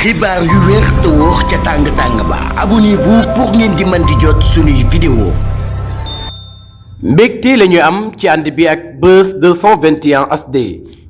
xibaar yu wér te wóor ca tàng ba abonnez-vous pour ngeen di mën di jot suñuy vidéo. mbégte la ñuy am ci ànd bi ak Buzz 221 HD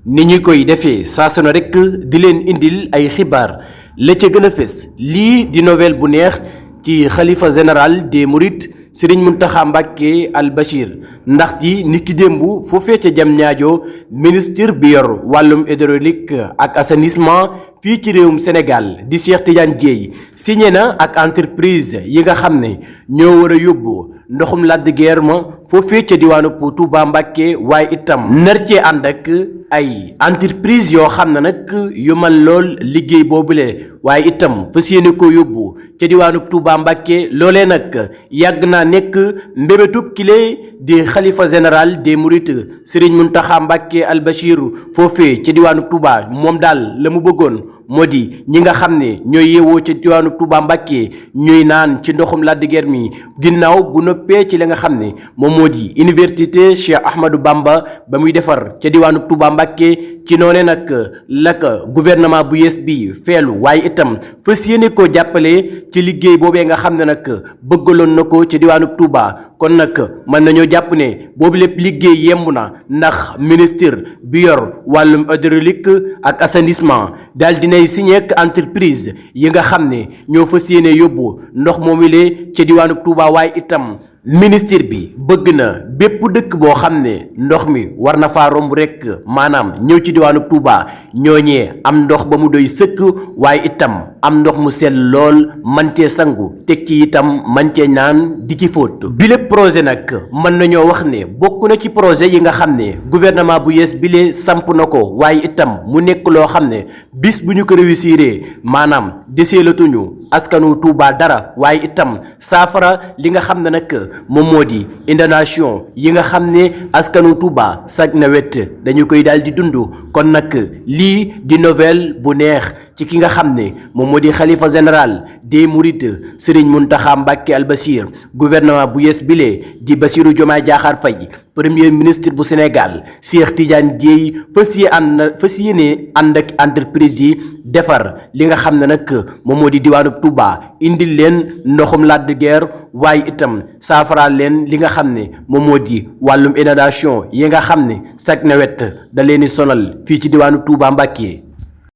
ni ñu koy defee saa su ne rek di leen indil ay xibaar la ca gën a fës lii di nouvelle bu neex ci xalifa général des Mourides Serigne Mountakha Mbacké Al Bachir ndax ji nit ki démb foofee ca Diamniadio ministre bi yor wàllum hydraulique ak assainissement fii ci réewum Sénégal di Cheikh Tidiane Dièye signé na ak entreprise yi nga xam ne ñoo war a yóbbu ndoxum Lac de Guiers ma foofee ca diwaanu Touba Mbacké waaye itam nar cee ànd ak ay entreprise yoo xam ne nag yu man lool liggéey boobule waaye itam fas yéene ko yóbbu ca diwaanu Touba Mbacké loolee nag yàgg naa nekk mbébétub kile di xalifa général des Mourides Serigne Mountakha Mbacké Al Bachir foofee ca diwaanu Touba moom daal la mu bëggoon moo di ñi nga xam ne ñooy yeewoo ca diwaanu Touba Mbacké ñuy naan ci ndoxum Lac de Guiers mi ginnaaw bu noppee ci la nga xam ne moom moo di université Cheikh Ahmadou Bamba ba muy defar ca diwaanu Touba Mbacké ci noone nag la ko gouvernement bu yees bi feelu waaye itam fas yéene koo jàppale ci liggéey boobee nga xam ne nag bëggaloon na ko ci diwaanu Touba kon nag mën nañoo jàpp ne boobu lépp liggéey yemb na ndax ministre bi yor wàllum hydraulique ak assainissement daal dinay signé ak entreprise yi nga xam ne ñoo fas yéene yóbbu ndox moomile ca diwaanu Touba waaye itam ministre bi bëgg na bépp dëkk boo xam ne ndox mi war na faa romb rek maanaam ñëw ci diwaanu Touba ñooñee am ndox ba mu doy sëkk waaye itam am ndox mu sell lool man cee sangu teg ci itam man cee naan di ci fóot bile projet nag mën nañoo wax ne bokk na ci projet yi nga xam ne gouvernement bu yees bile samp na ko waaye itam mu nekk loo xam ne bis bu ñu ko réussiree maanaam deseelatuñu askanu Touba dara waaye itam saafara li nga xam ne nag moom moo di inondation yi nga xam ne askanu Touba sag nawet dañu koy daal di dund kon nag lii di nouvelle bu neex ci ki nga xam ne moom moo di xalifa général des Mourides Serigne Mountakha Mbacké Al Bachir gouvernement bu yees bile di Bassirou Diomaye Diakhar Faye premier ministre bu Sénégal Cheikh Tidiane Dièye fas yéene ànd ak entreprise yi defar li nga xam ne nag moom moo di diwaanu Touba indil leen ndoxum Lac de Guiers waaye itam saafaraal leen li nga xam ne moom moo di wàllum inondation yi nga xam ne chaque nawet da leen di sonal fii ci diwaanu Touba Mbacké